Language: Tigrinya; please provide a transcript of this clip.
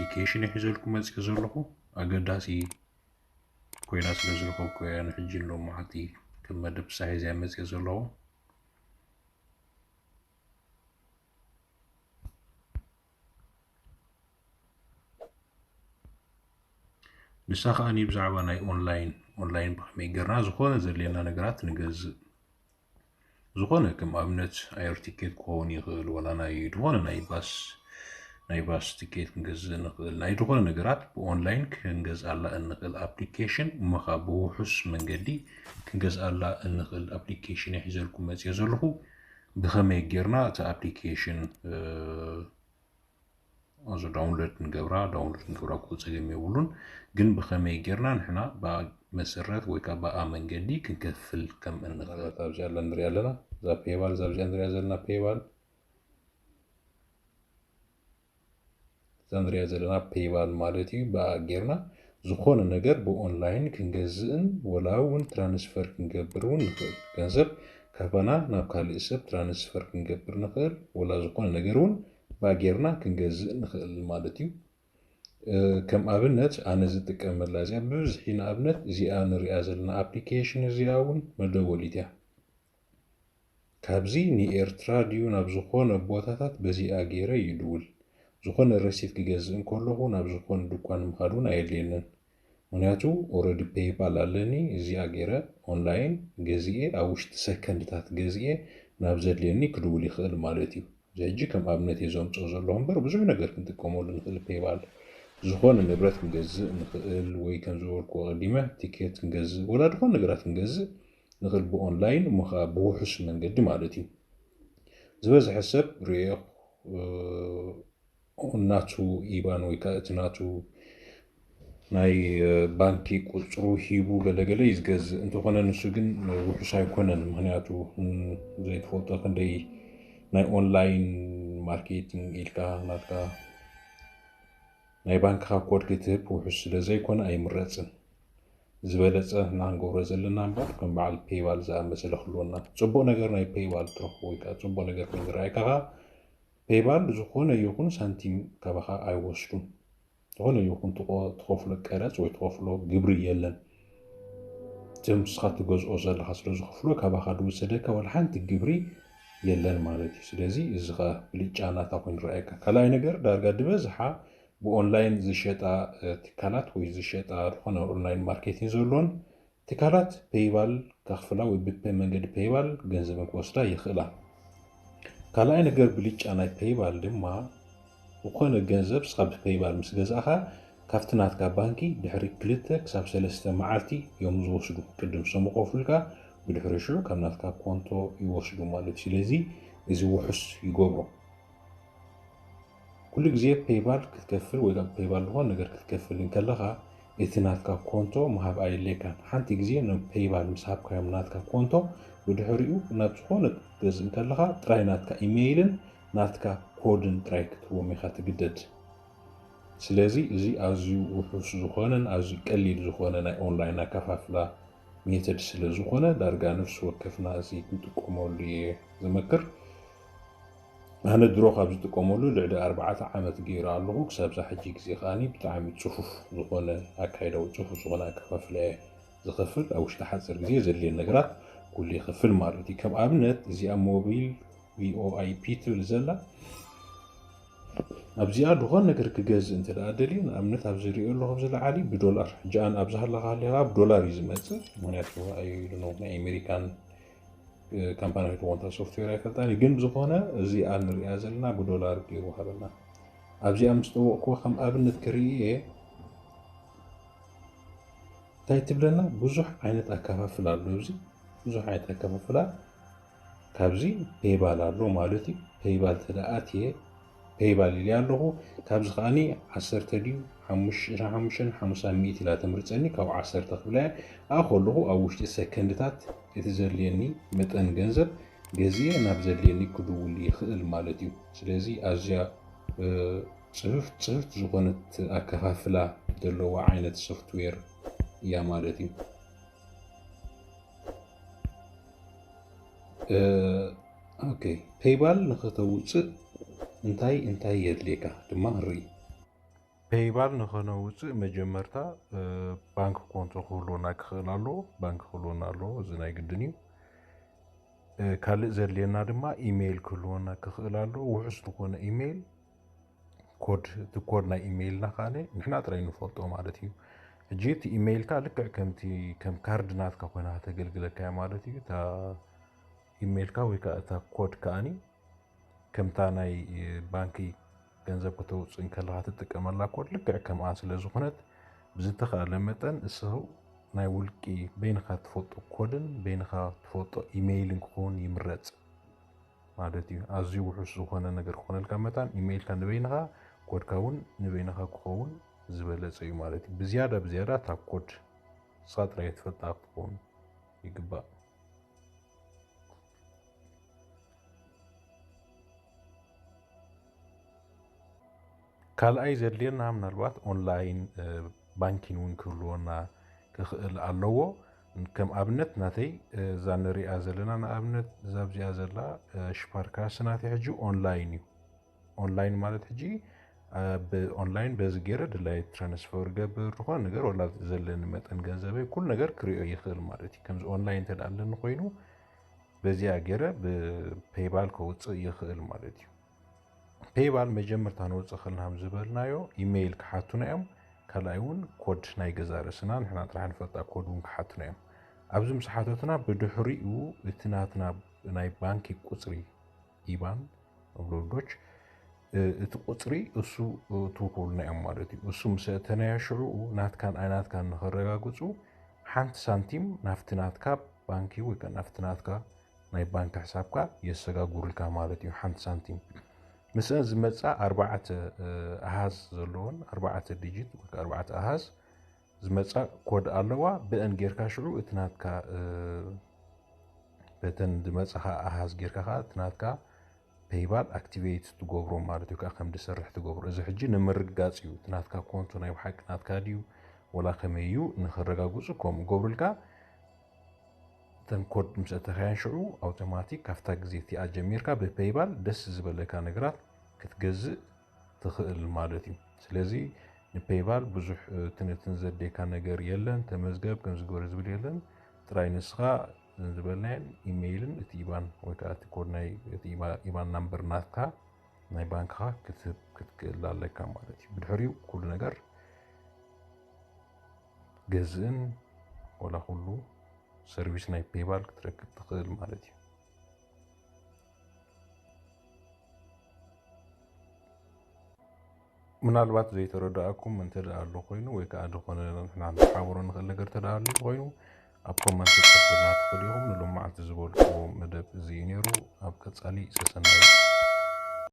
ኣፕሊኬሽን ሒዘልኩም መፅእ ዘለኹ። ኣገዳሲ ኮይና ስለ ዝረኸብኩ እያ ንሕጂ ሎም መዓልቲ ከም መደብ ሳሒዘያ መፅእ ዘለኹ። ንሳ ከዓኒ ብዛዕባ ናይ ኦንላይን ኦንላይን ብከመይ ጌርና ዝኾነ ዘድልየና ነገራት ንገዝእ። ዝኾነ ከም ኣብነት ኣየር ቲኬት ክኸውን ይኽእል፣ ወላ ናይ ዝኾነ ናይ ባስ ናይ ባስ ቲኬት ክንገዝእ ንኽእል። ናይ ዝኾነ ነገራት ብኦንላይን ክንገዝኣላ እንኽእል ኣፕሊኬሽን እሞ ኸዓ ብውሑስ መንገዲ ክንገዝኣላ እንኽእል ኣፕሊኬሽን እየ ሒዘልኩም መፅየ ዘለኹ። ብኸመይ ጌርና እቲ ኣፕሊኬሽን እዚ ዳውንሎድ ንገብራ ዳውንሎድ ንገብራ እኮ ፀገም የብሉን። ግን ብኸመይ ጌርና ንሕና ብኣ መሰረት ወይ ከዓ ብኣ መንገዲ ክንከፍል ከም እንኽእል ኣብዚኣ ኣላ ንሪኣ ኣለና። እዛ ፔባል እዛ ኣብዚኣ ንሪኣ ዘለና ፔባል እዛ ንሪኣ ዘለና ፔባል ማለት እዩ። ብኣ ጌርና ዝኾነ ነገር ብኦንላይን ክንገዝእን ወላ እውን ትራንስፈር ክንገብር እውን ንኽእል። ገንዘብ ካባና ናብ ካልእ ሰብ ትራንስፈር ክንገብር ንኽእል፣ ወላ ዝኾነ ነገር እውን ብኣ ጌርና ክንገዝእ ንኽእል ማለት እዩ። ከም ኣብነት ኣነ ዝጥቀመላ እዚኣ ብብዝሒ ንኣብነት እዚኣ ንሪኣ ዘለና ኣፕሊኬሽን እዚኣ እውን መደወሊት እያ። ካብዚ ንኤርትራ ድዩ ናብ ዝኾነ ቦታታት በዚኣ ገይረ ይድውል። ዝኾነ ረሲት ክገዝእ እንከለኹ ናብ ዝኾነ ድኳን ምኻድ እውን ኣየድልየንን። ምክንያቱ ኦረዲ ፔይፓል ኣለኒ፣ እዚኣ ገይረ ኦንላይን ገዚኤ ኣብ ውሽጢ ሰከንድታት ገዚኤ ናብ ዘድልየኒ ክድውል ይኽእል ማለት እዩ። እዚ ሕጂ ከም ኣብነት እየ ዘምፅኦ ዘለኹ እምበር ብዙሕ ነገር ክንጥቀመሉ ንኽእል ፔይፓል። ዝኾነ ንብረት ክንገዝእ ንኽእል ወይ ከም ዝበልኩ ኣቐዲመ ቲኬት ክንገዝእ ወላ ዝኾነ ነገራት ክንገዝእ ንኽእል ብኦንላይን እሞ ከዓ ብውሑስ መንገዲ ማለት እዩ። ዝበዝሐ ሰብ ርኤ ናቱ ኢባን ወይ ከዓ እቲ ናቱ ናይ ባንኪ ቁፅሩ ሂቡ ገለገለ እዩ ዝገዝእ። እንተኾነ ንሱ ግን ውሑስ ኣይኮነን። ምክንያቱ ዘይትፈልጦ ክንደይ ናይ ኦንላይን ማርኬቲንግ ኢልካ ናትካ ናይ ባንክኻ ኮድ ክትህብ ውሑስ ስለ ዘይኮነ ኣይምረፅን። ዝበለፀ ንሕና ክንገብሮ ዘለና እምበር ከም በዓል ፔይባል ዝኣመሰለ ክህልወና። ፅቡቕ ነገር ናይ ፔይባል ትረኽቦ ወይ ከዓ ፅቡቕ ነገር ኮይኑ ዝረኣየካ ከዓ ፔይባል ዝኾነ ይኹን ሳንቲም ካባኻ ኣይወስዱን። ዝኾነ ይኹን ትኸፍሎ ቀረፅ ወይ ትኸፍሎ ግብሪ የለን። እቲ ንስኻ ትገዝኦ ዘለኻ ስለ ዝኸፍሎ ካባኻ ዝወሰደካ ዋላ ሓንቲ ግብሪ የለን ማለት እዩ። ስለዚ እዚ ኸ ብልጫ ናታ ኮይኑ ረኣየካ። ካልኣይ ነገር ዳርጋ ዝበዝሓ ብኦንላይን ዝሸጣ ትካላት ወይ ዝሸጣ ዝኾነ ኦንላይን ማርኬቲንግ ዘለዎን ትካላት ፔይባል ከኽፍላ ወይ ብመንገዲ ፔይባል ገንዘበን ክወስዳ ይኽእላ። ካልኣይ ነገር ብልጫ ናይ ፔይባል ድማ ዝኾነ ገንዘብ ስኻ ብፔይባል ምስ ገዛእኻ ካብቲ ናትካ ባንኪ ድሕሪ ክልተ ክሳብ ሰለስተ መዓልቲ እዮም ዝወስዱ። ቅድም ሰሙ ከፍሉልካ ብድሕሪ ሽዑ ካብ ናትካ ኮንቶ ይወስዱ ማለት እዩ። ስለዚ እዚ ውሑስ ይገብሮ። ኩሉ ግዜ ፔይባል ክትከፍል ወይ ፔይባል ዝኾነ ነገር ክትከፍል እንከለኻ እቲ ናትካ ኮንቶ ምሃብ ኣየድልየካን። ሓንቲ ግዜ ንፔይባል ምስ ሃብካዮም ናትካ ኮንቶ ብድሕሪኡ ናብ ዝኾነ ክትገዝእ እንከለኻ ጥራይ ናትካ ኢሜይልን ናትካ ኮድን ጥራይ ክትህቦም ኢኻ ትግደድ። ስለዚ እዚ ኣዝዩ ውሑስ ዝኾነን ኣዝዩ ቀሊል ዝኾነ ናይ ኦንላይን ኣከፋፍላ ሜተድ ስለ ዝኾነ ዳርጋ ነፍሲ ወከፍና እዚ ክንጥቀመሉ እየ ዝመክር። ኣነ ድሮ ካብ ዝጥቀመሉ ልዕሊ ኣርባዕተ ዓመት ገይረ ኣለኹ። ክሳብዛ ሕጂ ግዜ ከዓኒ ብጣዕሚ ጽፉፍ ዝኾነ ኣካይዳዊ ጽፉፍ ዝኾነ ኣከፋፍላ እየ ዝኸፍል። ኣብ ውሽጢ ሓፂር ግዜ ዘድልየን ነገራት ኩሉ ይኸፍል ማለት እዩ። ከም ኣብነት እዚኣ ሞቢል ቪኦኣይፒ ትብል ዘላ ኣብዚኣ ዝኾነ ነገር ክገዝእ እንተ ደኣ ደልዩ ንኣብነት ኣብዚ ሪኦ ኣለኹ ኣብዚ ላዓሊ ብዶላር ሕጂ ኣን ኣብዚ ሃለኻ ሃሊኻ ብዶላር እዩ ዝመፅእ። ምክንያቱ ኣይ ዶንት ኖ ናይ ኣሜሪካን ካምፓኒ ኣይትኾን እታ ሶፍትዌር ኣይፈልጣን እዩ ግን ዝኾነ እዚኣ ንሪኣ ዘለና ብዶላር ገይሩ ሃበና። ኣብዚኣ ምስ ጠወቕኩዋ ከም ኣብነት ክርኢ እየ እንታይ ትብለና ብዙሕ ዓይነት ኣከፋፍላ ኣሎ ኣብዚ ብዙሕ ዓይነት ኣከፋፍላ ካብዚ ፔይባል ኣሎ ማለት እዩ። ፔይባል ተደኣ ኣትየ ፔይባል ኢለ ኣለኹ። ካብዚ ከዓኒ ዓሰርተ ድዩ ሓሙሽተ ሓሙሽተ ሓሙሳ ሚእቲ ኢላ ተምርፀኒ ካብ ዓሰርተ ክብላ እያ። ኣብኣ ከለኹ ኣብ ውሽጢ ሰከንድታት እቲ ዘድልየኒ መጠን ገንዘብ ገዚኤ ናብ ዘድልየኒ ክድውል ይኽእል ማለት እዩ። ስለዚ ኣዝያ ፅፍፍቲ ዝኾነት ኣከፋፍላ ዘለዋ ዓይነት ሶፍትዌር እያ ማለት እዩ። ኦኬ ፔይባል ንክተውፅእ እንታይ እንታይ የድልየካ ድማ ንርኢ። ፔይባል ንኸነውፅእ መጀመርታ ባንክ ኮንቶ ክህልወና ክኽእል ኣለዎ። ባንክ ክህልወና ኣለዎ፣ እዚ ናይ ግድን እዩ። ካልእ ዘድልየና ድማ ኢሜይል ክህልወና ክኽእል ኣለዎ። ውሑስ ዝኾነ ኢሜይል ኮድ፣ እቲ ኮድ ናይ ኢሜይልና ከኣ ንሕና ጥራይ ንፈልጦ ማለት እዩ። ሕጂ እቲ ኢሜይልካ ልክዕ ከምቲ ከም ካርድ ናትካ ኮይና ከተገልግለካ እያ ማለት እዩ። እታ ኢሜይልካ ወይ ከዓ እታ ኮድ ከኣኒ ከምታ ናይ ባንኪ ገንዘብ ከተውፅእ እንከለካ ትጥቀመላ ኮድ ልክዕ ከምኣ ስለ ዝኾነት ብዝተኻእለ መጠን እሱ ናይ ውልቂ በይንኻ ትፈልጦ ኮድን በይንኻ ትፈልጦ ኢሜይልን ክኸውን ይምረፅ ማለት እዩ። ኣዝዩ ውሑስ ዝኾነ ነገር ክኾነልካ መታን ኢሜይልካ ንበይንኻ ኮድካ እውን ንበይንኻ ክኸውን ዝበለፀ እዩ ማለት እዩ። ብዝያዳ ብዝያዳ እታ ኮድ ንስኻ ጥራይ ትፈልጣ ክትኸውን ይግባእ። ካልኣይ ዘድልየና ምናልባት ኦንላይን ባንኪን እውን ክህልወና ክኽእል ኣለዎ። ከም ኣብነት ናተይ እዛ ንሪኣ ዘለና ንኣብነት እዛ ኣብዚኣ ዘላ ሽፓርካስ ናተይ ሕጂ ኦንላይን እዩ። ኦንላይን ማለት ሕጂ ብኦንላይን በዚ ገይረ ድላይ ትራንስፈር ገብር ዝኾነ ነገር ወላ ዘለኒ መጠን ገንዘበይ ኩሉ ነገር ክሪኦ ይኽእል ማለት እዩ። ከምዚ ኦንላይን እንተ ኣለኒ ኮይኑ በዚኣ ገይረ ብፔይባል ከውፅእ ይኽእል ማለት እዩ። ፔይባል መጀመርታ ንወፅእ ከለና ከም ዝበልናዮ ኢሜይል ክሓቱና እዮም። ካልኣይ እውን ኮድ ናይ ገዛ ርእስና ንሕና ጥራሕ ንፈልጣ ኮድ እውን ክሓቱና እዮም። ኣብዚ ምስ ሓተቱና ብድሕሪኡ እቲ ናትና ናይ ባንኪ ቁፅሪ ኢባን ንብሎ ዶች እቲ ቁፅሪ እሱ ትውክሉና እዮም ማለት እዩ። እሱ ምስ ኣእተናዮ ሽዑ ናትካን ኣይናትካን ንኸረጋግፁ ሓንቲ ሳንቲም ናብቲ ናትካ ባንኪ ወይ ከዓ ናብቲ ናትካ ናይ ባንክ ሕሳብካ የሰጋጉርልካ ማለት እዩ። ሓንቲ ሳንቲም ምስአን ዝመፃ ኣርባዕተ ኣሃዝ ዘለዎን ኣርባዕተ ዲጂት ወይ ከዓ ኣርባዕተ ኣሃዝ ዝመፃ ኮድ ኣለዋ። ብአን ጌርካ ሽዑ እቲ ናትካ በተን ዝመፃኻ ኣሃዝ ጌርካ ከዓ እቲ ናትካ ፔይባል ኣክቲቬት ትገብሮ ማለት እዩ። ከዓ ከም ዝሰርሕ ትገብሮ እዚ ሕጂ ንምርግጋፅ እዩ። እቲ ናትካ ኮንቶ ናይ ብሓቂ ናትካ ድዩ ወላ ከመይ እዩ ንክረጋግፁ ከምኡ ገብሩልካ። እተን ኮድ ምስ ኣተኻያን ሽዑ ኣውቶማቲክ ካብታ ግዜ እቲኣ ጀሚርካ ብፔይባል ደስ ዝበለካ ነገራት ክትገዝእ ትኽእል ማለት እዩ። ስለዚ ንፔይባል ብዙሕ ትንትን ዘደካ ነገር የለን። ተመዝገብ ከም ዝገበረ ዝብል የለን። ጥራይ ንስኻ ዝበልናየን ኢሜይልን እቲ ኢባን ወይ ከዓ እቲ ኮድ ናይ እቲ ኢባን ናምበር ናትካ ናይ ባንክኻ ክትህብ ክትክእል ኣለካ ማለት እዩ። ብድሕሪኡ ኩሉ ነገር ገዝእን ወላ ኩሉ ሰርቪስ ናይ ፔይባል ክትረክብ ትኽእል ማለት እዩ። ምናልባት ዘይተረዳእኩም እንተ ደኣ ኣሎ ኮይኑ ወይ ከዓ ዝኾነ ንሕና ንሓብሮ ንኽእል ነገር እንተ ደኣ ኣሎ ኮይኑ ኣብ ኮመንት ክትጽፉልና ትኽእሉ ኢኹም። ንሎማዓንቲ ዝበልኩዎ መደብ እዚ እዩ ነይሩ። ኣብ ቀጻሊ ሰሰናዩ።